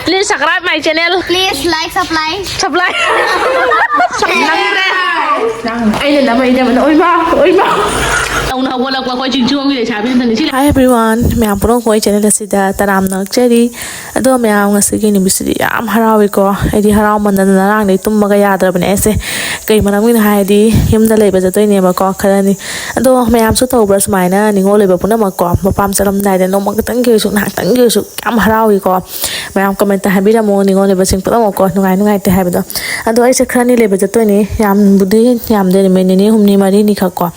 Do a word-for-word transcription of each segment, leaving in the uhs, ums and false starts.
Please subscribe my channel. Please like, supply. Supply. ꯅꯪꯗ꯭ꯔꯦ꯫ ꯑꯩꯅ ꯅꯝꯃꯛꯏꯅꯦꯕ꯫ ꯑꯣꯏꯃꯥ, ꯑꯣꯏꯃꯥ꯫ ꯅꯧꯅ ꯍꯧꯒꯠꯂꯛꯄ ꯑꯩꯈꯣꯏ ꯆꯤꯡꯁꯨꯝꯒꯤ ꯂꯩꯁꯥꯕꯤ ꯑꯝꯇꯪ ꯅꯤꯡꯁꯤꯡ-, Hi everyone, ꯃꯌꯥꯝ ꯄꯨꯝꯅꯃꯛꯄꯨ ꯑꯩ channel ꯑꯁꯤꯗ ꯇꯔꯥꯝꯅ ꯑꯣꯛꯆꯔꯤ꯫ ꯑꯗꯣ ꯃꯌꯥꯝ, ꯉꯁꯤꯒꯤ ꯅꯨꯃꯤꯠꯁꯤꯗꯤ ꯌꯥꯝ ꯍꯔꯥꯎꯏꯀꯣ꯫ ꯑꯩꯗꯤ ꯍꯔꯥꯎꯃꯟꯗꯅ ꯉꯔꯥꯡꯗꯩ ꯇꯨꯝꯕꯒ ꯌꯥꯗ꯭ꯔꯕꯅꯦ ꯑꯩꯁꯦ꯫ ꯀꯩ ꯃꯔꯝꯒꯤꯅꯣ ꯍꯥꯏꯔꯗꯤ ꯌꯨꯝꯗ ꯂꯩꯕ ꯆꯠꯇꯣꯏꯅꯦꯕꯀꯣ ꯈꯔꯅꯤ꯫ ꯑꯗꯣ ꯃꯌꯥꯝꯁꯨ ꯇꯧꯕ꯭ꯔꯥ ꯁꯨꯃꯥꯏꯅ ꯅꯤꯉꯣꯜ ꯑꯣꯏꯕ ꯄꯨꯝꯅꯃꯛꯀꯣ? ꯃꯄꯥꯝ ꯆꯠꯂꯝꯗꯥꯏꯗ ꯅꯣꯡꯃ ꯈꯛꯇꯪꯒꯤ ꯑꯣꯏꯔꯁꯨ, ꯉꯥꯏꯍꯥꯛꯇꯪꯒꯤ ꯑꯣꯏꯔꯁꯨ ꯌꯥꯝ ꯍꯔꯥꯎꯏꯀꯣ꯫ ꯃꯌꯥꯝ comment ꯍꯥꯏꯕꯤꯔꯝꯃꯣ, ꯅꯤꯉꯣꯜ ꯑꯣꯏꯕꯁꯤꯡ ꯄꯨꯝꯅꯃꯛꯀꯣ, ꯅꯨꯡꯉꯥꯏ ꯅꯨꯡꯉꯥꯏꯇꯦ ꯍꯥꯏꯕꯗꯣ꯫ ꯑꯗꯣ ꯑꯩꯁꯦ ꯈꯔꯅꯤ ꯂꯩꯕ ꯆꯠꯇꯣꯏꯅꯦ, ꯌꯥꯝꯕꯨꯗꯤ ꯌꯥꯝꯗꯦ, ꯅꯨꯃꯤꯠ ꯅꯤꯅꯤ ꯍꯨꯝꯅꯤ ꯃꯔꯤꯅꯤ ꯈꯛꯀꯣ꯫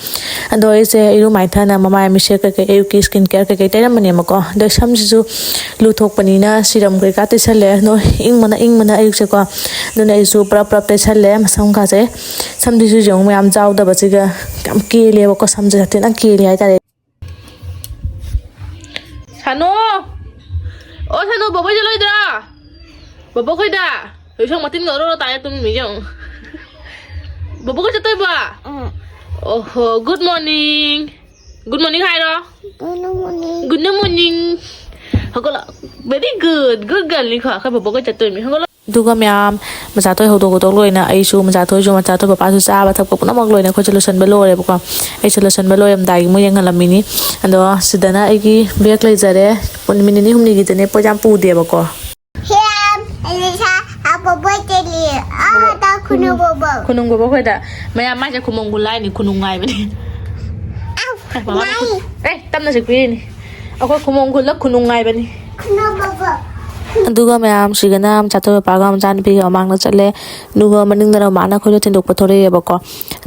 ꯑꯗꯣ ꯑꯩꯁꯦ ꯏꯔꯨ ꯃꯥꯏꯊꯅ ꯃꯃꯥꯏ ꯃꯤꯠꯁꯦ ꯀꯩꯀꯩ ꯑꯌꯨꯛꯀꯤ skin care ꯀꯩꯀꯩ ꯇꯩꯔꯝꯕꯅꯦꯕꯀꯣ꯫ ꯑꯗꯣ ꯁꯝꯁꯤꯁꯨ ꯂꯨꯊꯣꯛꯄꯅꯤꯅ serum ꯀꯩꯀꯥ ꯇꯩꯁꯜꯂꯦ꯫ ꯑꯗꯣ ꯏꯪꯕꯅ ꯏꯪꯕꯅ ꯑꯌꯨꯛꯁꯦꯀꯣ꯫ ꯑꯗꯨꯅ ꯑꯩꯁꯨ ꯄ꯭ꯔꯞ ꯄ꯭ꯔꯞ ꯇꯩꯁꯜꯂꯦ ꯃꯁꯝꯒꯥꯁꯦ꯫ ꯁꯝꯁꯤꯁꯨ ꯌꯦꯡꯉꯨ ꯃꯌꯥꯝ ꯆꯥꯎꯗꯕꯁꯤꯒ ꯌꯥꯝ ꯀꯦꯜꯂꯦꯕꯀꯣ꯫ ꯁꯝꯁꯦ ꯌꯥꯝ ꯊꯤꯅ ꯀꯦꯜꯂꯦ ꯍꯥꯏꯇꯥꯔꯦ꯫ ꯁꯥꯅꯨ! ꯑꯣ, ꯁꯥꯅꯨ, ꯕꯣꯕꯣꯏ ꯆꯠꯂꯣꯏꯗ꯭ꯔꯣ? ꯕꯣꯕꯣ ꯈꯣꯏꯗ? ꯍꯧꯖꯤꯛ ꯁꯣꯝ ꯃꯇꯤꯟꯒ ꯑꯣꯔꯣ ꯑꯣꯔꯣ ꯇꯥꯔꯦ, ꯇꯨꯝꯃꯤ ꯌꯦꯡꯉꯨ꯫ ꯕꯣꯕꯣ ꯈꯣꯏ ꯆꯠꯇꯣꯏꯕ? ꯎꯝ꯫ ꯑꯣꯍꯣ, good morning꯫ Good morning ꯍꯥꯏꯔꯣ꯫ Good morning꯫ Good morning꯫ ꯍꯧꯒꯠꯂꯣ꯫ Very good, good girl ꯅꯤꯀꯣ꯫ ꯑꯩꯈꯣꯏ ꯕꯣꯕꯣ ꯈꯣꯏ ꯆꯠꯇꯣꯏꯅꯤ꯫ ꯍꯧꯒꯠꯂꯣ꯫ ꯑꯗꯨꯒ ꯃꯌꯥꯝ, ꯃꯆꯥꯊꯣꯏ ꯍꯧꯗꯣꯛ ꯍꯧꯗꯣꯛ ꯂꯣꯏꯅ ꯑꯩꯁꯨ, ꯃꯆꯥꯊꯣꯏꯁꯨ, ꯃꯆꯥꯊꯣꯏ ꯄꯄꯥꯁꯨ ꯆꯥꯕ ꯊꯛꯄ ꯄꯨꯝꯅꯃꯛ ꯂꯣꯏꯅ ꯑꯩꯈꯣꯏꯁꯨ ꯂꯣꯏꯁꯤꯟꯕ ꯂꯣꯏꯔꯦꯕꯀꯣ꯫ ꯑꯩꯁꯨ ꯂꯣꯏꯁꯤꯟꯕ ꯂꯣꯏꯔꯝꯗꯥꯏꯒꯤ ꯃꯣꯏ ꯌꯦꯡꯍꯜꯂꯝꯃꯤꯅꯤ꯫ ꯑꯗꯣ ꯁꯤꯗꯅ ꯑꯩꯒꯤ bag ꯂꯩꯖꯔꯦ꯫ ꯄꯨꯟ-, ꯅꯨꯃꯤꯠ ꯅꯤꯅꯤ ꯍꯨꯝꯅꯤꯒꯤꯗꯅꯦ ꯄꯣꯠ ꯌꯥꯝ ꯄꯨꯗꯦꯕꯀꯣ꯫ Hemp, Elisa, ꯑꯄꯣꯄꯣ ꯆꯦꯂꯤ꯫ ꯑꯥ, ꯇꯥ ꯈꯨꯅꯨ ꯕꯣꯕꯣ꯫ ꯈꯨꯅꯨꯡ ꯕꯣꯕꯣ ꯈꯣꯏꯗ꯫ ꯃꯌꯥꯝ ꯃꯥꯏꯁꯦ ꯈꯨꯃꯣꯡ ꯈꯨ ꯂꯥꯏꯅꯤ, ꯈꯨꯅꯨꯡ ꯉꯥꯏꯕꯅꯤ꯫ ꯑꯥ, ꯑꯦ, ꯃꯃꯥ ꯅꯥꯏ꯫ ꯑꯦ, ꯇꯞꯅ ꯆꯤꯛꯄꯤꯔꯤꯅꯤ꯫ ꯑꯩꯈꯣꯏ ꯈꯨꯃꯣꯡ ꯈꯨꯜꯂ ꯈꯨꯅꯨꯡ ꯉꯥꯏꯕꯅꯤ꯫ ꯈꯨꯅꯨ ꯕꯣꯕꯣ꯫ ꯑꯗꯨꯒ ꯃꯌꯥꯝ ꯁꯤꯒꯅ ꯃꯆꯥꯊꯣꯏ ꯃꯄꯥꯒ ꯃꯆꯥꯅꯨꯄꯤꯒ ꯃꯃꯥꯡꯗ ꯆꯠꯂꯦ꯫ ꯑꯗꯨꯒ ꯃꯅꯤꯡꯗꯅ ꯃꯃꯥꯅ ꯑꯩꯈꯣꯏꯗꯣ ꯊꯤꯟꯗꯣꯛꯄ ꯊꯣꯔꯛꯑꯦꯕꯀꯣ꯫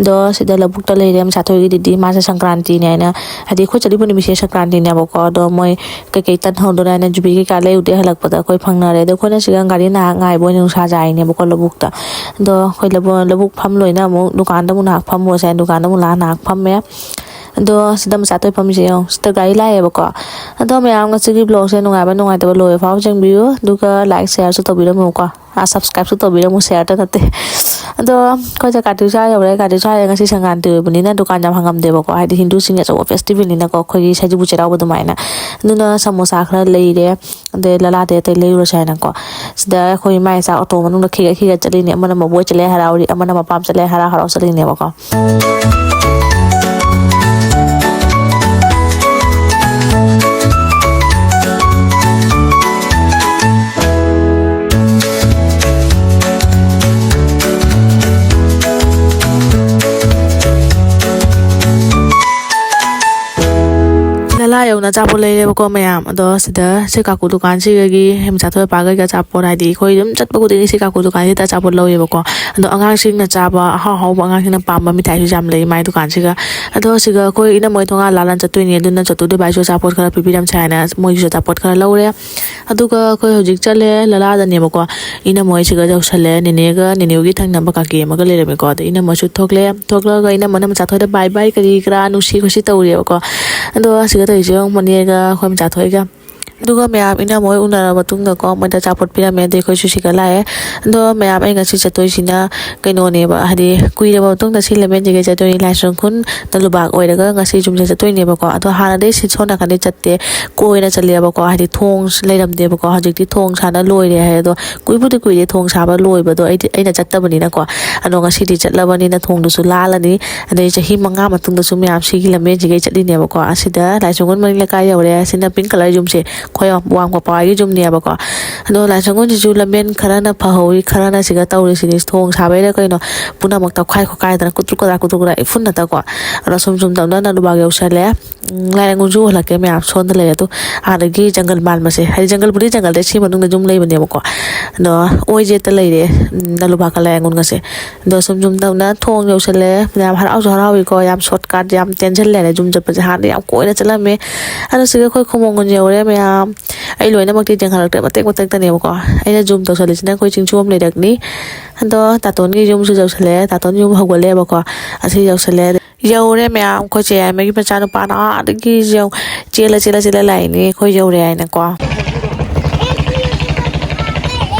ꯑꯗꯣ ꯁꯤꯗ ꯂꯧꯕꯨꯛꯇ ꯂꯩꯔꯦ ꯃꯆꯥꯊꯣꯏꯒꯤꯗꯨꯗꯤ꯫ ꯃꯥꯁꯦ ꯁꯪꯀ꯭ꯔꯥꯟꯇꯤꯅꯦ ꯍꯥꯏꯅ, ꯍꯥꯏꯗꯤ ꯑꯩꯈꯣꯏ ꯆꯠꯂꯤꯕ ꯅꯨꯃꯤꯠꯁꯦ ꯁꯪꯀ꯭ꯔꯥꯟꯇꯤꯅꯦꯕꯀꯣ꯫ ꯑꯗꯣ ꯃꯣꯏ ꯀꯩꯀꯩ ꯇꯟ ꯍꯧꯗꯣꯏꯅꯣ ꯍꯥꯏꯅ ꯌꯨꯕꯤ ꯀꯩꯀꯥ ꯂꯩꯔꯨꯗꯦ꯫ ꯍꯜꯂꯛꯄꯗ ꯑꯩꯈꯣꯏ ꯐꯪꯅꯔꯦ꯫ ꯑꯗꯣ ꯑꯩꯈꯣꯏꯅ ꯁꯤꯗ ꯒꯥꯔꯤ ꯅꯍꯥꯛ ꯉꯥꯏꯕ ꯑꯣꯏꯅ ꯅꯨꯡꯁꯥ ꯌꯥꯏꯅꯦꯕꯀꯣ ꯂꯧꯕꯨꯛꯇ꯫ ꯑꯗꯣ ꯑꯩꯈꯣꯏ ꯂꯧꯕꯨ-, ꯂꯧꯕꯨꯛ ꯐꯝ ꯂꯣꯏꯅ ꯑꯃꯨꯛ ꯗꯨꯀꯥꯟꯗ ꯑꯃꯨꯛ ꯅꯍꯥꯛ ꯐꯝꯃꯨꯔꯁꯦ ꯍꯥꯏꯅ ꯗꯨꯀꯥꯟꯗ ꯑꯃꯨꯛ ꯂꯥꯛꯑ ꯅꯍꯥꯛ ꯐꯝꯃꯦ꯫ ꯑꯗꯣ ꯁꯤꯗ ꯃꯆꯥ ꯊꯣꯏ ꯐꯝꯃꯤꯁꯦ ꯌꯦꯡꯉꯣ, ꯁꯤꯗ ꯒꯥꯔꯤ ꯂꯥꯛꯑꯦꯕꯀꯣ꯫ ꯑꯗꯣ ꯃꯌꯥꯝ, ꯉꯁꯤꯒꯤ vlogꯁꯦ ꯅꯨꯡꯉꯥꯏꯕ ꯅꯨꯡꯉꯥꯏꯇꯕ ꯂꯣꯏꯕ ꯐꯥꯎꯕ ꯌꯦꯡꯕꯤꯌꯨ, ꯑꯗꯨꯒ like shareꯁꯨ ꯇꯧꯕꯤꯔꯝꯃꯨꯀꯣ꯫ ꯑꯥ, subscribeꯁꯨ ꯇꯧꯕꯤꯔꯝꯃꯨ, shareꯇ ꯅꯠꯇꯦ꯫ ꯑꯗꯣ ꯑꯩꯈꯣꯏꯁꯦ ꯀꯥꯇꯤꯁꯥ ꯌꯧꯔꯦ꯫ ꯀꯥꯇꯤꯁꯥ ꯍꯥꯏꯔꯦ ꯉꯁꯤ ꯁꯪꯀ꯭ꯔꯥꯟꯇꯤ ꯑꯣꯏꯕꯅꯤꯅ ꯗꯨꯀꯥꯟ ꯌꯥꯝ ꯍꯥꯡꯉꯝꯗꯦꯕꯀꯣ, ꯍꯥꯏꯗꯤ ꯍꯤꯟꯗꯨꯁꯤꯡꯒꯤ ꯑꯆꯧꯕ festivalꯅꯤꯅꯀꯣ, ꯑꯩꯈꯣꯏꯒꯤ ꯁꯖꯤꯕꯨ ꯆꯩꯔꯥꯎꯕ ꯑꯗꯨꯃꯥꯏꯅ꯫ ꯑꯗꯨꯅ ꯁꯃꯣꯁꯥ ꯈꯔ ꯂꯩꯔꯦ, ꯑꯗꯩ ꯂꯂꯥꯗꯩ ꯑꯇꯩ ꯂꯩꯔꯨꯔꯁꯦ ꯍꯥꯏꯅꯀꯣ꯫ ꯁꯤꯗ ꯑꯩꯈꯣꯏ ꯏꯃꯥ ꯏꯆꯥ ꯑꯣꯇꯣ ꯃꯅꯨꯡꯗ ꯈꯤꯒꯠ ꯈꯤꯒꯠ ꯆꯠꯂꯤꯅꯦ꯫ ꯑꯃꯅ ꯃꯕꯣꯛ ꯍꯣꯏ ꯆꯠꯂꯦ ꯍꯔꯥꯎꯔꯤ, ꯑꯃꯅ ꯃꯄꯥꯝ ꯆꯠꯂꯦ ꯍꯔꯥꯎ ꯍꯔꯥꯎ ꯆꯠꯂꯤꯅꯦꯕꯀꯣ꯫ ꯂꯂꯥ ꯌꯧꯅ ꯑꯆꯥꯄꯣꯠ ꯂꯩꯔꯦꯕꯀꯣ ꯃꯌꯥꯝ꯫ ꯑꯗꯣ ꯁꯤꯗ ꯁꯤ ꯀꯥꯀꯨ ꯗꯨꯀꯥꯟꯁꯤꯗꯒꯤ ꯃꯆꯥ ꯊꯣꯏ ꯄꯥꯒꯩꯒ ꯑꯆꯥꯄꯣꯠ, ꯍꯥꯏꯗꯤ ꯑꯩꯈꯣꯏ ꯑꯗꯨꯝ ꯆꯠꯄ ꯈꯨꯗꯤꯡꯒꯤ ꯁꯤ ꯀꯥꯀꯨ ꯗꯨꯀꯥꯟꯁꯤꯗ ꯑꯆꯥꯄꯣꯠ ꯂꯧꯋꯦꯕꯀꯣ꯫ ꯑꯗꯣ ꯑꯉꯥꯡꯁꯤꯡꯅ ꯆꯥꯕ ꯑꯍꯥꯎ ꯑꯍꯥꯎꯕ, ꯑꯉꯥꯡꯁꯤꯡꯅ ꯄꯥꯝꯕ ꯃꯤꯊꯥꯏꯁꯨ ꯌꯥꯝ ꯂꯩ ꯃꯥꯏ ꯗꯨꯀꯥꯟꯁꯤꯒ꯫ ꯑꯗꯣ ꯁꯤꯒ ꯑꯩꯈꯣꯏ ꯏꯅꯝꯃꯣꯏ ꯊꯣꯡꯒꯥꯜ ꯂꯥꯜꯂ ꯆꯠꯇꯣꯏꯅꯦ, ꯑꯗꯨꯅ ꯆꯠꯇꯨꯗꯤ ꯚꯥꯏꯁꯨ ꯑꯆꯥꯄꯣꯠ ꯈꯔ ꯄꯤꯕꯤꯔꯝꯁꯦ ꯍꯥꯏꯅ ꯃꯣꯏꯒꯤꯁꯨ ꯑꯆꯥꯄꯣꯠ ꯈꯔ ꯂꯧꯔꯦ꯫ ꯑꯗꯨꯒ ꯑꯩꯈꯣꯏ ꯍꯧꯖꯤꯛ ꯆꯠꯂꯦ ꯂꯂꯥꯗꯅꯦꯕꯀꯣ꯫ ꯏꯅꯝꯃꯣꯏ ꯁꯤꯒ ꯌꯧꯁꯜꯂꯦ꯫ ꯅꯦꯅꯦꯒ ꯅꯦꯅꯦꯒꯤ ꯊꯪꯅꯕ ꯀꯥꯀꯤ ꯑꯃꯒ ꯂꯩꯔꯝꯃꯦꯀꯣ꯫ ꯑꯗ ꯏꯅꯝꯃꯁꯨ ꯊꯣꯛꯂꯛꯑꯦ꯫ ꯊꯣꯛꯂꯛꯑꯒ ꯏꯅꯝꯃꯅ ꯃꯆꯥ ꯊꯣꯏꯗ bye bye ꯀꯔꯤ ꯀꯔꯥ ꯅꯨꯡꯁꯤ ꯈꯣꯠꯁꯤ ꯇꯧꯔꯦꯕꯀꯣ꯫ ꯑꯗꯣ ꯁꯤꯒ ꯇꯧꯔꯤꯁꯦ ꯌꯦꯡꯉꯣ, ꯃꯅꯦꯒ ꯑꯩꯈꯣꯏ ꯃꯆꯥ ꯊꯣꯏꯒ꯫ ꯑꯗꯨꯒ ꯃꯌꯥꯝ ꯏꯅꯝꯃꯣꯏ ꯎꯅꯔꯕ ꯃꯇꯨꯡꯗꯀꯣ, ꯃꯣꯏꯗ ꯑꯆꯥꯄꯣꯠ ꯄꯤꯔꯝꯃꯦ꯫ ꯑꯗꯩ ꯑꯩꯈꯣꯏꯁꯨ ꯁꯤꯒ ꯂꯥꯛꯑꯦ꯫ ꯑꯗꯣ ꯃꯌꯥꯝ, ꯑꯩ ꯉꯁꯤ ꯆꯠꯇꯣꯏꯁꯤꯅ ꯀꯩꯅꯣꯅꯦꯕ, ꯍꯥꯏꯗꯤ ꯀꯨꯏꯔꯕ ꯃꯇꯨꯡꯗ ꯁꯤ ꯂꯝꯕꯦꯟꯁꯤꯒ ꯆꯠꯇꯣꯏꯅꯤ꯫ ꯂꯥꯏꯁ꯭ꯔꯝ ꯈꯨꯟ ꯅꯂꯨꯕꯥꯛ ꯑꯣꯏꯔꯒ ꯉꯁꯤ ꯌꯨꯝꯁꯦ ꯆꯠꯇꯣꯏꯅꯦꯕꯀꯣ꯫ ꯑꯗꯣ ꯍꯥꯟꯅꯗꯩ ꯁꯤ ꯁꯣꯝ ꯅꯥꯀꯟꯗꯩ ꯆꯠꯇꯦ, ꯀꯣꯏꯅ ꯆꯠꯂꯦꯕꯀꯣ꯫ ꯍꯥꯏꯗꯤ ꯊꯣꯡ ꯂꯩꯔꯝꯗꯦꯕꯀꯣ꯫ ꯍꯧꯖꯤꯛꯇꯤ ꯊꯣꯡ ꯁꯥꯅ ꯂꯣꯏꯔꯦ ꯍꯥꯏ꯫ ꯑꯗꯣ ꯀꯨꯏꯕꯨꯗꯤ ꯀꯨꯏꯔꯦ ꯊꯣꯡ ꯁꯥꯕ ꯂꯣꯏꯕꯗꯣ, ꯑꯩꯗꯤ, ꯑꯩꯅ ꯆꯠꯇꯕꯅꯤꯅꯀꯣ꯫ ꯑꯗꯣ ꯉꯁꯤꯗꯤ ꯆꯠꯂꯕꯅꯤꯅ ꯊꯣꯡꯗꯨꯁꯨ ꯂꯥꯜꯂꯅꯤ꯫ ꯑꯗꯩ ꯆꯍꯤ ꯃꯉꯥ ꯃꯇꯨꯡꯗꯁꯨ ꯃꯌꯥꯝ ꯁꯤꯒꯤ ꯂꯝꯕꯦꯟꯁꯤꯒꯩ ꯆꯠꯂꯤꯅꯦꯕꯀꯣ꯫ ꯑꯁꯤꯗ ꯂꯥꯏꯁ꯭ꯔꯝ ꯈꯨꯟ ꯃꯅꯤꯡ ꯂꯩꯀꯥꯏ ꯌꯧꯔꯦ꯫ ꯑꯁꯤꯅ pink colour ꯌꯨꯝꯁꯦ, ꯑꯩꯈꯣꯏ ꯋꯥꯡ ꯄꯥꯄꯥꯒꯤ ꯌꯨꯝꯅꯦꯕꯀꯣ꯫ ꯑꯗꯣ ꯂꯥꯏꯁ꯭ꯔꯝ ꯈꯨꯟꯁꯤꯁꯨ ꯂꯝꯕꯦꯟ ꯈꯔꯅ ꯐꯍꯧꯔꯤ, ꯈꯔꯅ ꯁꯤꯒ ꯇꯧꯔꯤꯁꯤꯅꯤ꯫ ꯊꯣꯡ ꯁꯥꯕꯩꯔ ꯀꯩꯅꯣ, ꯄꯨꯝꯅꯃꯛ ꯇꯧꯈꯥꯏ ꯈꯣꯠꯈꯥꯏꯗꯅ ꯀꯨꯇ꯭ꯔꯨꯛ ꯀꯗ꯭ꯔꯥꯛ ꯀꯨꯇ꯭ꯔꯨꯛ ꯀꯗ꯭ꯔꯥꯛ ꯏꯐꯨꯟ ꯅꯠꯇꯀꯣ꯫ ꯑꯗꯣ ꯁꯨꯝ ꯁꯨꯝ ꯇꯞꯅ ꯅꯂꯨꯕꯥꯛ ꯌꯧꯁꯜꯂꯦ꯫ ꯎꯝ, ꯂꯥꯏꯔꯪ ꯈꯨꯟꯁꯨ ꯍꯜꯂꯛꯀꯦ ꯃꯌꯥꯝ, ꯁꯣꯝꯗ ꯂꯩꯔꯦ꯫ ꯑꯗꯣ ꯑꯥꯗꯒꯤ ꯖꯪꯒꯜ ꯃꯥꯟꯕꯁꯦ, ꯍꯥꯏꯗꯤ ꯖꯪꯒꯜꯕꯨꯗꯤ ꯖꯪꯒꯜꯗ ꯁꯤ ꯃꯅꯨꯡꯗ ꯑꯗꯨꯝ ꯂꯩꯕꯅꯦꯕꯀꯣ꯫ ꯑꯗꯣ ꯑꯣꯏꯖꯦꯠꯇ ꯂꯩꯔꯦ, ꯎꯝ, ꯅꯂꯨꯕꯥꯛꯀ ꯂꯥꯏꯔꯪ ꯈꯨꯟꯒꯁꯦ꯫ ꯑꯗꯣ ꯁꯨꯝ ꯁꯨꯝ ꯇꯞꯅ ꯊꯣꯡ ꯌꯧꯁꯜꯂꯦ꯫ ꯃꯌꯥꯝ ꯍꯔꯥꯎꯁꯨ ꯍꯔꯥꯎꯏꯀꯣ, ꯌꯥꯝ shortcut, ꯌꯥꯝ ꯇꯦꯟꯁꯤꯜꯂꯦ꯫ ꯁꯨꯝ ꯆꯠꯄꯁꯦ ꯍꯥꯟꯅꯗꯤ ꯌꯥꯝ ꯀꯣꯏꯅ ꯆꯠꯂꯝꯃꯦ꯫ ꯑꯗꯣ ꯁꯤꯒ ꯑꯩꯈꯣꯏ ꯈꯨꯃꯣꯡꯒꯨꯟ ꯌꯧꯔꯦ ꯃꯌꯥꯝ꯫ ꯑꯩ ꯂꯣꯏꯅꯃꯛꯇꯤ ꯌꯦꯡꯍꯜꯂꯛꯇ꯭ꯔꯦ, ꯃꯇꯦꯛ ꯃꯇꯦꯛꯇꯅꯦꯕꯀꯣ꯫ ꯑꯩꯅ zoom ꯇꯧꯁꯜꯂꯤꯁꯤꯅ ꯑꯩꯈꯣꯏ ꯆꯤꯡꯁꯨ ꯑꯃ ꯂꯩꯔꯛꯅꯤ꯫ ꯑꯗꯣ ꯇꯥꯇꯣꯟꯒꯤ ꯌꯨꯝꯁꯨ ꯌꯧꯁꯜꯂꯦ, ꯇꯥꯇꯣꯟ ꯌꯨꯝ ꯍꯧꯒꯠꯂꯦꯕꯀꯣ꯫ ꯑꯁꯤ ꯌꯧꯁꯜꯂꯦ꯫ ꯌꯧꯔꯦ ꯃꯌꯥꯝ, ꯑꯩꯈꯣꯏ ꯆꯦ ꯌꯥꯏꯃꯒꯤ ꯃꯆꯥꯅꯨꯄꯥꯅ ꯑꯥꯗꯒꯤ ꯌꯧ-, ꯆꯦꯜꯂ, ꯆꯦꯜꯂ, ꯆꯦꯜꯂ ꯂꯥꯛꯏꯅꯦ, ꯑꯩꯈꯣꯏ ꯌꯧꯔꯦ ꯍꯥꯏꯅꯀꯣ꯫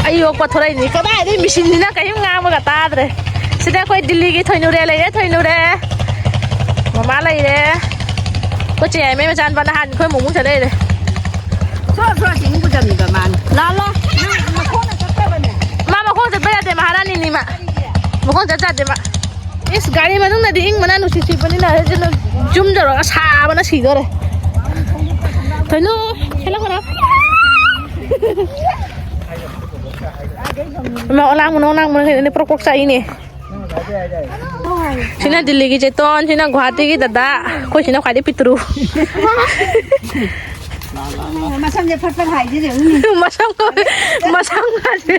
ꯑꯩ ꯌꯣꯛꯄ ꯊꯣꯔꯛꯏꯅꯤ꯫ ꯀꯗꯥꯏꯗꯩ ꯃꯦꯆꯤꯟꯁꯤꯅ ꯀꯔꯤꯝ ꯉꯥꯡꯕꯒ ꯇꯥꯗ꯭ꯔꯦ꯫ ꯁꯤꯗ ꯑꯩꯈꯣꯏ ꯗꯤꯜꯂꯤꯒꯤ ꯊꯣꯏꯅꯨꯔꯦ ꯂꯩꯔꯦ, ꯊꯣꯏꯅꯨꯔꯦ꯫ ꯃꯃꯥ ꯂꯩꯔꯦ꯫ ꯑꯩꯈꯣꯏ ꯆꯦ ꯌꯥꯏꯃꯩ ꯃꯆꯥꯅꯨꯄꯥ ꯅꯍꯥꯟ ꯑꯩꯈꯣꯏ ꯃꯣꯃꯣ ꯆꯠꯂꯛꯏꯅꯦ꯫ ꯁꯣ, ꯁꯣ, ꯁꯤꯡ ꯄꯨꯖꯕꯤꯕ ꯃꯥꯅ꯫ ꯂꯥ, ꯂꯥ꯫ ꯃꯥ ꯃꯈꯣꯡ ꯆꯠꯄ ꯌꯥꯗꯦ, ꯃꯍꯥꯔꯥꯅꯤꯅꯤ ꯃꯥ꯫ ꯃꯈꯣꯡ ꯆꯠ ꯌꯥꯗꯦ ꯃꯥ꯫ ꯏꯁ, ꯒꯥꯔꯤ ꯃꯅꯨꯡꯗꯗꯤ ꯏꯪꯕꯅ ꯅꯨꯡꯁꯤꯠ ꯁꯤꯠꯄꯅꯤꯅ ꯌꯨꯝ ꯌꯧꯔꯒ ꯁꯥꯕꯅ ꯁꯤꯗꯣꯔꯦ꯫ ꯀꯩꯅꯣ, ꯍꯦꯜꯂꯣ, ꯍꯦꯜꯂꯣ꯫ ꯏꯃꯥ, ꯑꯣꯂꯥꯡ ꯃꯅꯣ, ꯑꯣꯂꯥꯡ ꯃꯅꯣ, ꯀꯩꯅꯣꯅꯦ, ꯄ꯭ꯔꯣꯛ ꯄ꯭ꯔꯣꯛ ꯆꯥꯛꯏꯅꯦ꯫ ꯁꯤꯅ ꯗꯤꯜꯂꯤꯒꯤ ꯆꯦꯇꯣꯟ, ꯁꯤꯅ ꯒꯨꯍꯥꯇꯤꯒꯤ ꯗꯗꯥ, ꯑꯩꯈꯣꯏ ꯁꯤꯅ ꯈ꯭ꯋꯥꯏꯗꯩ ꯄꯤꯛꯇ꯭ꯔꯨ꯫ ꯃꯁꯝꯁꯦ ꯐꯠ ꯐꯠ ꯍꯥꯏꯁꯤꯁꯦ, ꯎꯝ꯫ ꯃꯁꯝ, ꯃꯁꯝ ꯍꯥꯏꯁꯦ꯫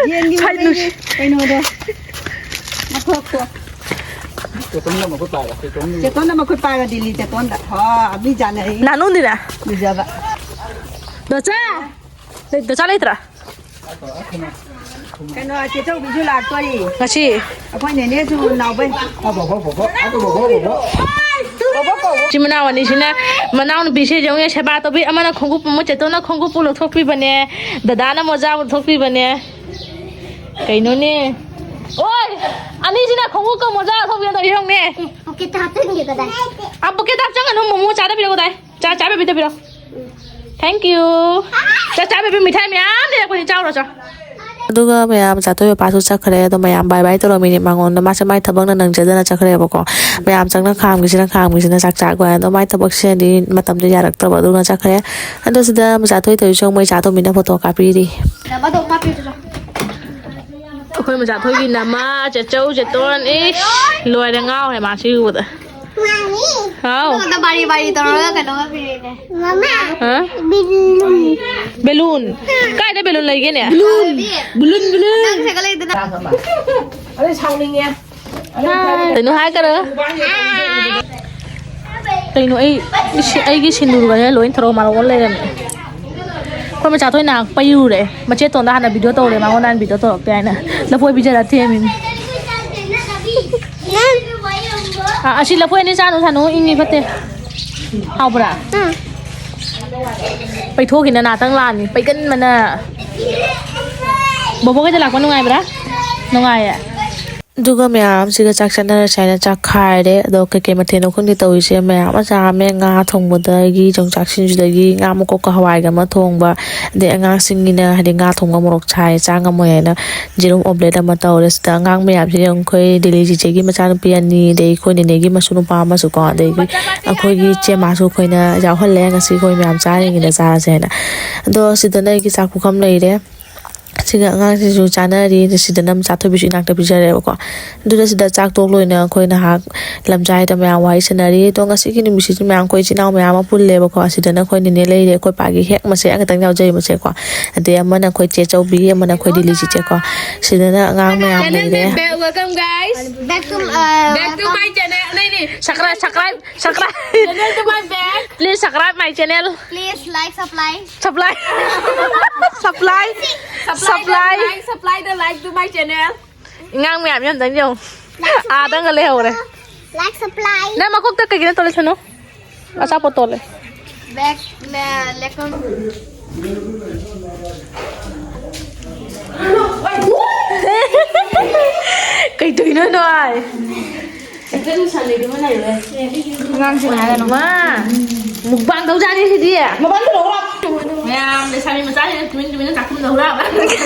ꯌꯦꯟꯒꯤ ꯍꯥꯏ ꯃꯃꯩꯒꯤ ꯅꯨꯡꯁꯤ-, ꯀꯩꯅꯣꯗꯣ, ꯃꯈꯣꯛꯇꯣ꯫ ꯆꯦꯇꯣꯟꯅ ꯃꯈꯨꯠ ꯄꯥꯏꯔꯦ, ꯆꯦꯇꯣꯟꯅ꯫ ꯆꯦꯇꯣꯟꯅ ꯃꯈꯨꯠ ꯄꯥꯏꯔꯦ, ꯗꯤꯜꯂꯤ ꯆꯦꯇꯣꯟꯗ꯫ ꯍꯣ, ꯃꯤ ꯆꯥꯅꯩ꯫ ꯅꯥꯅꯨꯗꯤꯅꯦ? ꯂꯨꯖꯕ꯫ ꯗꯣꯆꯥ! ꯂꯩ-, ꯗꯣꯆꯥ ꯂꯩꯇ꯭ꯔꯥ? ꯀꯩꯅꯣ, ꯆꯦꯆꯧꯕꯤꯁꯨ ꯂꯥꯛꯇꯣꯔꯤ꯫ ꯉꯁꯤ? ꯑꯩꯈꯣꯏ ꯅꯦꯅꯦꯁꯨ ꯅꯥꯎꯕꯩ꯫ ꯃꯆꯤꯟ ꯃꯅꯥꯎ ꯑꯅꯤꯁꯤꯅ ꯃꯅꯥꯎꯅꯨꯄꯤꯁꯦ ꯌꯦꯡꯉꯨꯅꯦ, ꯁꯦꯕꯥ ꯇꯧꯕꯤ꯫ ꯑꯃꯅ ꯈꯣꯡꯎꯞ ꯑꯃ, ꯆꯦꯇꯣꯟꯅ ꯈꯣꯡꯎꯞꯄꯨ ꯂꯧꯊꯣꯛꯄꯤꯕꯅꯦ, ꯗꯗꯥꯅ ꯃꯣꯖꯥ ꯂꯧꯊꯣꯛꯄꯤꯕꯅꯦ꯫ ꯀꯩꯅꯣꯅꯦ? ꯑꯣꯏ! ꯑꯅꯤꯁꯤꯅ ꯈꯣꯡꯎꯞꯀ ꯃꯣꯖꯥ ꯂꯧꯊꯣꯛꯄꯤꯕꯗꯣ ꯌꯦꯡꯉꯨꯅꯦ꯫ ꯄꯣꯀꯦꯠꯇ ꯍꯥꯞꯆꯤꯟꯒꯦ ꯀꯗꯥꯏ? ꯑꯥ, ꯄꯣꯀꯦꯠꯇ ꯍꯥꯞꯆꯟꯒꯅꯨ, ꯃꯣꯃꯣ ꯆꯥꯗꯕꯤꯔꯣ ꯀꯗꯥꯏ? ꯆꯥ, ꯆꯥ, ꯕꯦꯕꯤ, ꯇꯧꯕꯤꯔꯣ꯫ Thank you꯫ ꯆꯥ, ꯆꯥ, ꯕꯦꯕꯤ, ꯃꯤꯊꯥꯏ ꯃꯌꯥꯝ ꯂꯩꯔꯛꯄꯅꯤ, ꯆꯥꯎꯔꯣ, ꯆꯥ꯫ ꯑꯗꯨꯒ ꯃꯌꯥꯝ ꯆꯥꯊꯣꯏ ꯃꯄꯥꯁꯨ ꯆꯠꯈ꯭ꯔꯦ꯫ ꯑꯗꯣ ꯃꯌꯥꯝ bye bye ꯇꯧꯔꯝꯃꯤꯅꯦ ꯃꯉꯣꯟꯗ꯫ ꯃꯥꯁꯦ ꯃꯥꯏ ꯊꯕꯛꯅ ꯅꯪꯖꯗꯅ ꯆꯠꯈ꯭ꯔꯦꯕꯀꯣ꯫ ꯃꯌꯥꯝ ꯆꯪꯅ ꯈꯥꯝꯈꯤꯁꯤꯅ, ꯈꯥꯝꯈꯤꯁꯤꯅ ꯆꯥꯛ ꯆꯥꯛ ꯂꯣꯏꯔꯦ꯫ ꯑꯗꯣ ꯃꯥꯏ ꯊꯕꯛꯁꯤꯅꯗꯤ ꯃꯇꯝꯗꯣ ꯌꯥꯔꯛꯇ꯭ꯔꯕ, ꯑꯗꯨꯅ ꯆꯠꯈ꯭ꯔꯦ꯫ ꯑꯗꯣ ꯁꯤꯗ ꯃꯆꯥꯊꯣꯏ ꯇꯧꯔꯤꯁꯨ ꯃꯣꯏ ꯆꯥ ꯇꯧꯃꯤꯟꯅ ꯐꯣꯇꯣ ꯀꯥꯞꯄꯤꯔꯤ꯫ ꯑꯩꯈꯣꯏ ꯃꯆꯥꯊꯣꯏꯒꯤ ꯅꯃꯥ, ꯆꯦꯆꯧ, ꯆꯦꯇꯣꯟ, ꯏꯁ, ꯂꯣꯏꯔꯦ, ꯉꯥꯎꯔꯦ ꯃꯥ ꯁꯤ ꯎꯕꯗ꯫ ꯃꯥꯃꯤ꯫ ꯍꯥꯎ꯫ ꯑꯗꯣ ꯕꯥꯔꯤ ꯕꯥꯔꯤ ꯇꯧꯔꯒ ꯀꯩꯅꯣꯒ ꯄꯤꯔꯛꯑꯦ꯫ ꯃꯃꯥ꯫ ꯍꯥ? ꯕꯤꯂꯨꯟ꯫ ꯕꯦꯂꯨꯟ? ꯀꯥꯏꯗ ꯕꯦꯂꯨꯟ ꯂꯩꯒꯦꯅꯦ? ꯕꯦꯂꯨꯟ꯫ Balloon, balloon. ꯅꯪ ꯁꯦꯒꯠꯂꯛꯏꯗꯅ꯫ ꯑꯗꯨ ꯁꯥꯎꯅꯤꯡꯉꯦ꯫ ꯀꯩꯅꯣ ꯍꯥꯏꯈꯔꯣ꯫ ꯀꯩꯅꯣ ꯑꯩ, ꯏꯁꯤ-, ꯑꯩꯒꯤ ꯁꯤꯟꯗꯨꯔꯒꯅꯦ ꯂꯣꯏ ꯊꯔꯣ ꯃꯥꯔꯣ ꯑꯣꯜ ꯂꯩꯔꯝꯃꯦ꯫ ꯑꯩꯈꯣꯏ ꯃꯆꯥ ꯊꯣꯏꯅ ꯄꯩꯔꯨꯔꯦ꯫ ꯃꯆꯦ ꯇꯣꯟꯗ ꯍꯥꯟꯅ video ꯇꯧꯔꯦ, ꯃꯉꯣꯟꯗ ꯍꯥꯟꯅ video ꯇꯧꯔꯛꯇꯦ ꯍꯥꯏꯅ꯫ ꯂꯐꯣꯏ ꯄꯤꯖꯔ ꯊꯦꯝꯃꯤꯅꯤ꯫ ꯑꯥ, ꯑꯁꯤ ꯂꯐꯣꯏ ꯑꯅꯤ ꯆꯥꯅꯨ ꯁꯥꯅꯨ, ꯏꯪꯉꯤ ꯐꯠꯇꯦ꯫ ꯍꯥꯎꯕ꯭ꯔꯥ? ꯄꯩꯊꯣꯛꯈꯤꯅ ꯅꯥꯇꯪ ꯂꯥꯛꯑꯅꯤ, ꯄꯩꯒꯟꯕꯅ꯫ ꯕꯣꯕꯣꯛ ꯍꯣꯏꯗ ꯂꯥꯛꯄ ꯅꯨꯡꯉꯥꯏꯕ꯭ꯔꯥ? ꯅꯨꯡꯉꯥꯏꯌꯦ꯫ ꯑꯗꯨꯒ ꯃꯌꯥꯝꯁꯤꯒ ꯆꯥꯛ ꯆꯥꯅꯔꯁꯦ ꯍꯥꯏꯅ ꯆꯥꯛ ꯈꯥꯏꯔꯦ꯫ ꯑꯗꯣ ꯀꯩꯀꯩ ꯃꯊꯦꯜꯅꯣ ꯈꯪꯗꯦ ꯇꯧꯔꯤꯁꯦ꯫ ꯃꯌꯥꯝ ꯑꯃ ꯆꯥꯔꯝꯃꯦ꯫ ꯉꯥ ꯊꯣꯡꯕꯗꯒꯤ ꯌꯣꯡꯆꯥꯛ ꯁꯤꯡꯖꯨꯗꯒꯤ ꯉꯥ ꯃꯀꯣꯛꯀ ꯍꯋꯥꯏꯒ ꯑꯃ ꯊꯣꯡꯕ꯫ ꯑꯗꯩ ꯑꯉꯥꯡꯁꯤꯡꯒꯤꯅ ꯍꯥꯏꯗꯤ ꯉꯥ ꯊꯣꯡꯕ ꯃꯣꯔꯣꯛ ꯁꯥꯏ ꯆꯥ ꯉꯝꯃꯣꯏ ꯍꯥꯏꯅ ꯌꯦꯔꯨꯝ omelette ꯑꯃ ꯇꯧꯔꯦ꯫ ꯁꯤꯗ ꯑꯉꯥꯡ ꯃꯌꯥꯝꯁꯦ ꯌꯦꯡꯉꯨ, ꯑꯩꯈꯣꯏ ꯗꯤꯂꯤ ꯆꯤꯆꯦꯒꯤ ꯃꯆꯥꯅꯨꯄꯤ ꯑꯅꯤ, ꯑꯗꯩ ꯑꯩꯈꯣꯏ ꯅꯦꯅꯦꯒꯤ ꯃꯁꯨ ꯅꯨꯄꯥ ꯑꯃꯁꯨ ꯀꯣ, ꯑꯗꯒꯤ ꯑꯩꯈꯣꯏꯒꯤ ꯏꯆꯦ ꯃꯥꯁꯨ ꯑꯩꯈꯣꯏꯅ ꯌꯥꯎꯍꯜꯂꯦ꯫ ꯉꯁꯤ ꯑꯩꯈꯣꯏ ꯃꯌꯥꯝ ꯆꯥꯔꯤꯉꯩꯗ ꯆꯥꯔꯁꯦ ꯍꯥꯏꯅ꯫ ꯑꯗꯣ ꯁꯤꯗꯅ ꯑꯩꯒꯤ ꯆꯥꯛ ꯄꯨꯈꯝ ꯂꯩꯔꯦ꯫ ꯁꯤꯒ ꯑꯉꯥꯡꯁꯤꯡꯁꯨ ꯆꯥꯅꯔꯤ꯫ ꯁꯤꯗꯅ ꯃꯆꯥ ꯊꯣꯏꯕꯤꯁꯨ ꯏꯅꯥꯛꯇ ꯄꯤꯖꯔꯦꯕꯀꯣ꯫ ꯑꯗꯨꯅ ꯁꯤꯗ ꯆꯥꯛ ꯇꯣꯛ ꯂꯣꯏꯅ ꯑꯩꯈꯣꯏ ꯅꯍꯥꯛ ꯂꯝꯖꯥꯏꯗ ꯃꯌꯥꯝ ꯋꯥꯔꯤ ꯁꯥꯟꯅꯔꯤ꯫ ꯑꯗꯣ ꯉꯁꯤꯒꯤ ꯅꯨꯃꯤꯠꯁꯤꯗꯤ ꯃꯌꯥꯝ ꯑꯩꯈꯣꯏ ꯏꯆꯤꯟ ꯏꯅꯥꯎ ꯃꯌꯥꯝ ꯑꯃ ꯄꯨꯜꯂꯦꯕꯀꯣ꯫ ꯑꯁꯤꯗꯅ ꯑꯩꯈꯣꯏ ꯅꯦꯅꯦ ꯂꯩꯔꯦ, ꯑꯩꯈꯣꯏ ꯄꯥꯒꯤ ꯍꯦꯛ ꯃꯆꯦ ꯑꯃꯈꯛꯇꯪ ꯌꯥꯎꯖꯩ, ꯃꯆꯦꯀꯣ꯫ ꯑꯗꯩ ꯑꯃꯅ ꯑꯩꯈꯣꯏ ꯆꯦ ꯆꯧꯕꯤ, ꯑꯃꯅ ꯑꯩꯈꯣꯏ ꯗꯤꯂꯤ ꯆꯤꯆꯦꯀꯣ꯫ ꯁꯤꯗꯅ ꯑꯉꯥꯡ ꯃꯌꯥꯝ ꯂꯩꯔꯦ꯫ Welcome, guys. Back to, uh, back to my channel. नहीं, नहीं, subscribe, subscribe, subscribe. Channel to my back. Please subscribe my channel. Please like, supply. Supply. Supply. Supply. Supply. Like, supply the like to my channel. ꯑꯉꯥꯡ ꯃꯌꯥꯝ ꯌꯥꯝ ꯆꯪ ꯌꯦꯡꯉꯨ꯫ ꯑꯥꯗꯪꯒ ꯂꯩꯍꯧꯔꯦ꯫ Like, supply. ꯅꯪ ꯃꯀꯣꯛꯇ ꯀꯩꯒꯤꯅꯣ ꯇꯣꯂꯦ ꯁꯅꯨ? ꯑꯆꯥꯄꯣꯠ ꯇꯣꯂꯦ꯫ Back, le-, welcome. ꯀꯩ ꯇꯧꯔꯤꯅꯣ ꯅꯣꯏ? ꯑꯉꯥꯡꯁꯤꯡ ꯍꯥꯏꯔꯅꯨ꯫ ꯃꯥ, mukbang ꯇꯧꯖꯥꯠꯅꯤ ꯁꯤꯗꯤ꯫ ꯃꯌꯥꯝ ꯂꯩꯁꯥꯕꯤ ꯃꯆꯥꯁꯤꯡꯅ ꯇꯨꯃꯤꯟ ꯇꯨꯃꯤꯟꯅ ꯆꯥꯛꯈꯨꯝꯗ ꯍꯨꯔꯥꯟꯕ꯫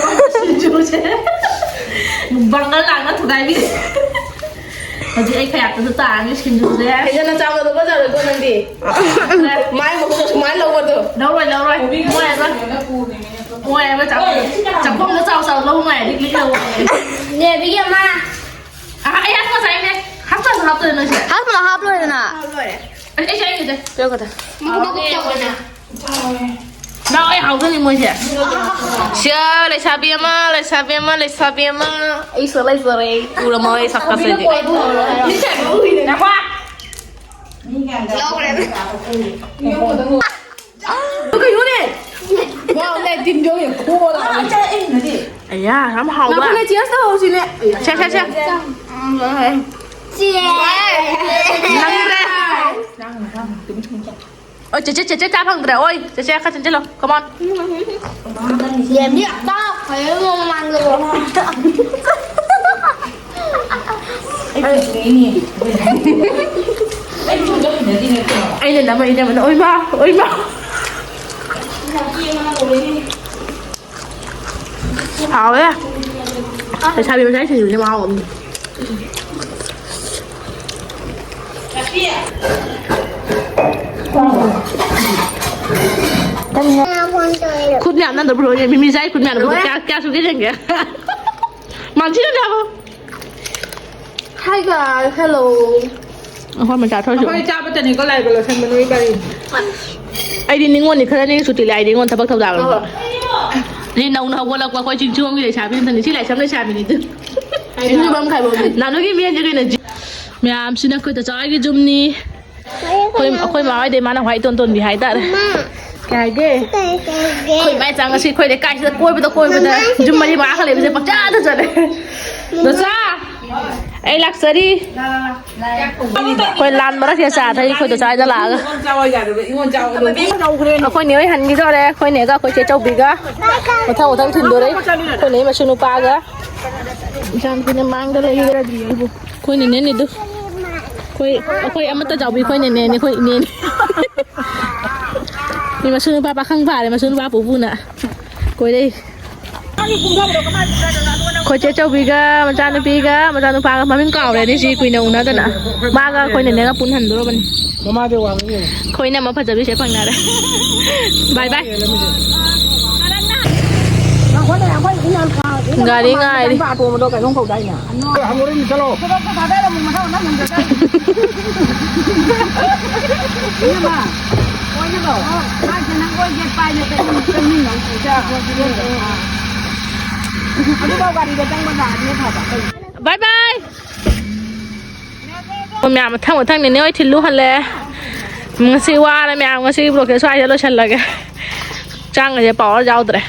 ꯁꯤꯡꯖꯨꯁꯦ꯫ Mukbang ꯒ ꯂꯥꯡꯅ ꯊꯨꯒꯥꯏꯕꯤ꯫ ꯍꯧꯖꯤꯛ ꯑꯩ ꯈꯌꯥꯛꯇꯁꯨ ꯇꯥꯔꯅꯤ ꯁꯤꯡꯖꯨꯁꯦ꯫ ꯍꯦꯟꯖꯟꯅ ꯆꯥꯕꯗꯣ ꯐꯖꯔꯣꯏꯀꯣ ꯅꯪꯗꯤ꯫ ꯃꯥꯏ ꯃꯈꯨꯠꯇ ꯁꯨꯃꯥꯏꯅ ꯂꯧꯕꯗꯣ꯫ ꯂꯧꯔꯣꯏ, ꯂꯧꯔꯣꯏ꯫ ꯃꯣꯏ ꯍꯥꯏꯕ꯫ ꯃꯣꯏ ꯍꯥꯏꯕ ꯆꯥꯛꯈꯨꯝ-, ꯆꯥꯛꯈꯨꯝꯗ ꯆꯥꯎ ꯆꯥꯎ ꯂꯧ ꯃꯥꯏ ꯂꯤꯛ ꯂꯤꯛ ꯂꯧ꯫ ꯅꯦ, ꯕꯤꯒꯤ ꯑꯃ꯫ ꯑ, ꯑꯩ ꯍꯥꯞꯄ ꯆꯥꯏꯅꯦ꯫ ꯍꯥꯞꯄꯁꯨ ꯍꯥꯞꯇꯣꯏ ꯅꯣꯏꯁꯦ? ꯍꯥꯄꯅ ꯍꯥꯞꯂꯣꯏꯗꯅ꯫ ꯑꯩ, ꯑꯩ ꯆꯥꯏꯅꯦ꯫ ꯄꯤꯔꯛꯑꯣ ꯈꯛꯇ꯫ ꯃꯀꯨ ꯃꯀꯨ ꯇꯧꯕꯅ꯫ ꯂꯥꯛꯑꯣ, ꯑꯩ ꯍꯥꯎꯗꯣꯏꯅꯤ ꯃꯣꯏꯁꯦ꯫ ꯁꯤꯌꯥ, ꯂꯩꯁꯥꯕꯤ ꯑꯃ, ꯂꯩꯁꯥꯕꯤ ꯑꯃ, ꯂꯩꯁꯥꯕꯤ ꯑꯃ꯫ ꯑꯩꯁꯨ ꯂꯩꯖꯔꯦ꯫ ꯎꯔꯝꯃꯣꯏ ꯑꯩ ꯁꯛꯀꯁꯤꯗꯤ꯫ ꯉꯥꯏꯈꯣ꯫ ꯂꯧꯈ꯭ꯔꯦ꯫ ꯀꯩꯅꯣꯅꯦ? ꯋꯥꯎꯅꯦ, ꯇꯤꯟ ꯌꯣ ꯌꯦ ꯈꯣ ꯂꯥꯎ꯫ ꯑꯌꯥ, ꯌꯥꯝ ꯍꯥꯎꯕ꯫ ꯉꯥꯏꯈꯣꯅꯦ, cheers ꯇꯧꯍꯧꯁꯤꯅꯦ꯫ ꯁꯦ, ꯁꯦ, ꯁꯦ꯫ ꯅꯪꯗ꯭ꯔꯦ꯫ ꯑꯣꯏ, ꯆꯦꯆꯦ, ꯆꯦꯆꯦ ꯆꯥ ꯐꯪꯗ꯭ꯔꯦ꯫ ꯑꯣꯏ, ꯆꯦꯆꯦ, ꯈꯔ ꯆꯦꯟꯁꯤꯜꯂꯣ꯫ Come on꯫ ꯌꯦꯟꯗꯤ ꯑꯝꯇ ꯐꯩꯌꯦ ꯃꯃꯥꯡꯗ꯫ ꯑꯩꯅ ꯅꯝꯃ, ꯑꯩꯅ ꯅꯝꯃ, ꯑꯣꯏ ꯃꯥ, ꯑꯣꯏ ꯃꯥ꯫ ꯍꯥꯎꯋꯦ꯫ ꯂꯩꯁꯥꯕꯤ ꯃꯆꯥꯒꯤ ꯁꯤꯡꯖꯨꯁꯦ ꯃꯍꯥꯎ ꯑꯃꯅꯤ꯫ ꯈꯨꯠ ꯃꯌꯥꯝ ꯅꯥꯟꯗꯕ꯭ꯔꯣ? ꯃꯤꯃꯤ ꯆꯥꯏ ꯈꯨꯠ ꯃꯌꯥꯝ ꯅꯥꯟꯗꯕ꯭ꯔꯣ? ꯀꯌꯥ, ꯀꯌꯥ ꯁꯨꯒꯦ ꯌꯦꯡꯒꯦ꯫ ꯃꯥꯟꯁꯤꯟꯅꯗꯦ ꯍꯥꯏꯕ꯫ Hi guys, hello꯫ ꯑꯩꯈꯣꯏ ꯃꯆꯥ ꯊꯣꯏꯁꯨ꯫ ꯑꯩꯈꯣꯏ ꯆꯥꯕꯇꯅꯤꯀꯣ ꯂꯥꯏꯕ ꯂꯣꯏꯁꯟꯕ ꯅꯣꯏ ꯀꯔꯤ? ꯑꯩꯗꯤ ꯅꯤꯉꯣꯜꯅꯤ ꯈꯔꯅꯤ ꯁꯨꯇꯤ ꯂꯥꯛꯏꯗꯤ ꯅꯤꯉꯣꯜ ꯊꯕꯛ ꯊꯧꯗꯥ ꯑꯣꯏꯕ꯫ ꯑꯣ꯫ ꯁꯤ ꯅꯧꯅ ꯍꯧꯒꯠꯂꯛꯄ ꯑꯩꯈꯣꯏ ꯆꯤꯡꯁꯨꯡꯒꯤ ꯂꯩꯁꯥꯕꯤ ꯑꯝꯇꯅꯤ꯫ ꯁꯤ ꯂꯥꯏꯁ꯭ꯔꯝ ꯂꯩꯁꯥꯕꯤꯅꯤ ꯑꯗꯨ꯫ ꯆꯤꯡꯁꯨꯡꯕꯝ ꯈꯥꯏꯕꯣꯝꯅꯤ꯫ ꯅꯥꯅꯨꯒꯤ ꯃꯦꯟꯁꯦ ꯀꯩꯅꯣ? ꯃꯌꯥꯝꯁꯤꯅ ꯑꯩꯈꯣꯏ ꯇꯆꯥꯒꯤ ꯌꯨꯝꯅꯤ꯫ ꯑꯩꯈꯣꯏ, ꯑꯩꯈꯣꯏ ꯃꯥ ꯍꯣꯏꯗꯤ ꯃꯥꯅ ꯈ꯭ꯋꯥꯏ ꯏꯇꯣꯟ ꯇꯣꯟꯕꯤ ꯍꯥꯏꯇꯥꯔꯦ꯫ ꯃꯃꯥ꯫ ꯀꯩ ꯍꯥꯏꯒꯦ? ꯀꯩ, ꯀꯩ ꯍꯥꯏꯒꯦ? ꯑꯩꯈꯣꯏ ꯏꯃꯥ ꯏꯆꯥ ꯉꯁꯤ ꯑꯩꯈꯣꯏ ꯂꯩꯀꯥꯏꯁꯤꯗ ꯀꯣꯏꯕꯗ, ꯀꯣꯏꯕꯗ ꯌꯨꯝ ꯃꯔꯤ ꯃꯉꯥ ꯈꯛ ꯂꯩꯕꯁꯦ ꯄꯪꯆꯠꯇ ꯆꯠꯂꯦ꯫ ꯗꯣꯆꯥ, ꯑꯩ ꯂꯥꯛꯆꯔꯤ꯫ ꯑꯩꯈꯣꯏ ꯂꯥꯟ ꯃꯔꯛꯁꯤꯗ ꯆꯥ ꯊꯛꯏ ꯑꯩꯈꯣꯏ ꯗꯣꯆꯥ ꯍꯣꯏꯗ ꯂꯥꯛꯑꯒ꯫ ꯑꯩꯈꯣꯏ ꯅꯦ ꯍꯣꯏ ꯍꯟꯈꯤꯗꯧꯔꯦ꯫ ꯑꯩꯈꯣꯏ ꯅꯦꯒ ꯑꯩꯈꯣꯏ ꯆꯦ ꯆꯧꯕꯤꯒ ꯃꯊꯪ ꯃꯊꯪ ꯊꯤꯟꯗꯣꯔꯦ꯫ ꯑꯩꯈꯣꯏ ꯅꯦ ꯃꯁꯨ ꯅꯨꯄꯥꯒ꯫ ꯏꯆꯥꯅꯨꯄꯤꯅ ꯃꯥꯡꯗ ꯂꯩꯔꯦ꯫ ꯑꯩꯈꯣꯏ ꯅꯦꯅꯦꯅꯤꯗꯨ꯫ ꯑꯩꯈꯣꯏ, ꯑꯩꯈꯣꯏ ꯑꯃꯠꯇ ꯆꯥꯎꯕꯤ ꯑꯩꯈꯣꯏ ꯅꯦꯅꯦꯅꯦ, ꯑꯩꯈꯣꯏ ꯏꯅꯦꯅꯦ꯫ ꯃꯤ ꯃꯁꯨ ꯅꯨꯄꯥ ꯄꯥꯈꯪ ꯐꯥꯔꯦ, ꯃꯁꯨ ꯅꯨꯄꯥ ꯄꯨꯄꯨꯅ ꯀꯣꯏꯔꯛꯏ꯫ ꯑꯩꯈꯣꯏ ꯆꯦ ꯆꯧꯕꯤꯒ ꯃꯆꯥꯅꯨꯄꯤꯒ ꯃꯆꯥꯅꯨꯄꯥꯒ ꯃꯃꯤꯡ ꯀꯥꯎꯔꯦꯅꯦ, ꯁꯤ ꯀꯨꯏꯅ ꯎꯅꯗꯅ꯫ ꯃꯥꯒ ꯑꯩꯈꯣꯏ ꯅꯦꯅꯦꯒ ꯄꯨꯟꯍꯟꯗꯣꯔꯕꯅꯤ꯫ ꯃꯃꯥꯗꯤ ꯋꯥꯡꯉꯤ꯫ ꯑꯩꯈꯣꯏꯅ ꯑꯃ ꯐꯖꯕꯤꯁꯦ ꯐꯪꯅꯔꯦ꯫ ꯕꯥꯏ ꯕꯥꯏ꯫ ꯒꯥꯔꯤ ꯉꯥꯏꯔꯤ꯫ ꯍꯪꯉꯨꯔꯣ, ꯆꯠꯂꯣ꯫ ꯕꯥꯏ ꯕꯥꯏ꯫ ꯑꯣ, ꯃꯌꯥꯝ ꯃꯊꯪ ꯃꯊꯪ ꯅꯦꯅꯦ ꯍꯣꯏ ꯊꯤꯜꯂꯨ ꯍꯜꯂꯦ꯫ ꯉꯁꯤ ꯋꯥꯔꯦ ꯃꯌꯥꯝ, ꯉꯁꯤꯒꯤ vlogꯁꯦ ꯁ꯭ꯋꯥꯏꯗ ꯂꯣꯏꯁꯤꯜꯂꯒꯦ꯫ ꯍꯛꯆꯥꯡꯒꯁꯦ power ꯌꯥꯎꯗ꯭ꯔꯦ꯫